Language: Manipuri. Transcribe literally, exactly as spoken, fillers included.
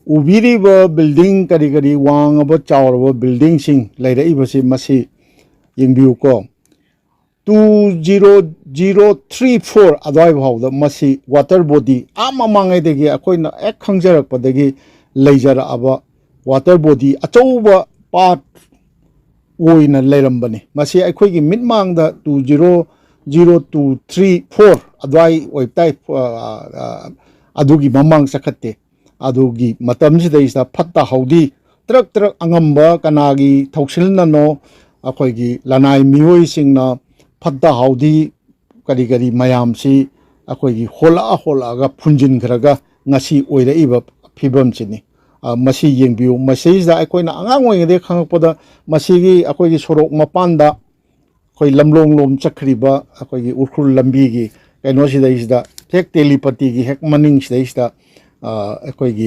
ꯎꯕꯤꯔꯤꯕ building, ꯀꯔꯤ ꯀꯔꯤ ꯋꯥꯡꯉꯕ ꯆꯥꯎꯔꯕ buildingꯁꯤꯡ ꯂꯩꯔꯛꯏꯕꯁꯤ, ꯃꯁꯤ ꯌꯦꯡꯕꯤꯌꯨꯀꯣ꯫ Two zero zero three four ꯑꯗꯨꯋꯥꯏ ꯐꯥꯎꯗ ꯃꯁꯤ water body, ꯑꯥ ꯃꯃꯥꯡꯉꯩꯗꯒꯤ, ꯑꯩꯈꯣꯏꯅ ꯍꯦꯛ ꯈꯪꯖꯔꯛꯄꯗꯒꯤ ꯂꯩꯖꯔꯛꯑꯕ water body ꯑꯆꯧꯕ ꯄꯥꯠ ꯑꯣꯏꯅ ꯂꯩꯔꯝꯕꯅꯤ꯫ ꯃꯁꯤ ꯑꯩꯈꯣꯏꯒꯤ ꯃꯤꯠꯃꯥꯡꯗ two zero zero two three four ꯑꯗꯨꯋꯥꯏ ꯑꯣꯏꯕ ꯇꯥꯏ꯫ ꯑ, ꯑ, ꯑꯗꯨꯒꯤ ꯃꯃꯥꯡ ꯆꯈꯠꯇꯦ꯫ ꯑꯗꯨꯒꯤ ꯃꯇꯝꯁꯤꯗꯩꯁꯤꯗ ꯐꯠꯇ ꯍꯥꯎꯗꯤ ꯇ꯭ꯔꯛ ꯇ꯭ꯔꯛ ꯑꯉꯝꯕ ꯀꯅꯥꯒꯤ ꯊꯧꯁꯤꯜꯅꯅꯣ, ꯑꯩꯈꯣꯏꯒꯤ ꯂꯅꯥꯏ ꯃꯤꯑꯣꯏꯁꯤꯡꯅ ꯐꯠꯇ ꯍꯥꯎꯗꯤ ꯀꯔꯤ ꯀꯔꯤ ꯃꯌꯥꯝꯁꯤ ꯑꯩꯈꯣꯏꯒꯤ ꯍꯣꯜꯂꯛꯑ ꯍꯣꯜꯂꯛꯑꯒ ꯐꯨꯟꯖꯤꯟꯈ꯭ꯔꯒ ꯉꯁꯤ ꯑꯣꯏꯔꯛꯏꯕ ꯐꯤꯕꯝꯁꯤꯅꯤ꯫ ꯑ, ꯃꯁꯤ ꯌꯦꯡꯕꯤꯌꯨ꯫ ꯃꯁꯤꯁꯤꯗ ꯑꯩꯈꯣꯏꯅ ꯑꯉꯥꯡ ꯑꯣꯏꯔꯤꯉꯩꯗꯒꯤ ꯈꯪꯉꯛꯄꯗ, ꯃꯁꯤꯒꯤ ꯑꯩꯈꯣꯏꯒꯤ ꯁꯣꯔꯣꯛ ꯃꯄꯥꯟꯗ, ꯑꯩꯈꯣꯏ ꯂꯝꯂꯣꯡ ꯂꯣꯝ ꯆꯠꯈ꯭ꯔꯤꯕ ꯑꯩꯈꯣꯏꯒꯤ ꯎꯈ꯭ꯔꯨꯜ ꯂꯝꯕꯤꯒꯤ ꯀꯩꯅꯣꯁꯤꯗꯩꯁꯤꯗ, ꯍꯦꯛ ꯇꯦꯂꯤꯄꯇꯤꯒꯤ ꯍꯦꯛ ꯃꯅꯤꯡꯁꯤꯗꯩꯁꯤꯗ, ꯑ, ꯑꯩꯈꯣꯏꯒꯤ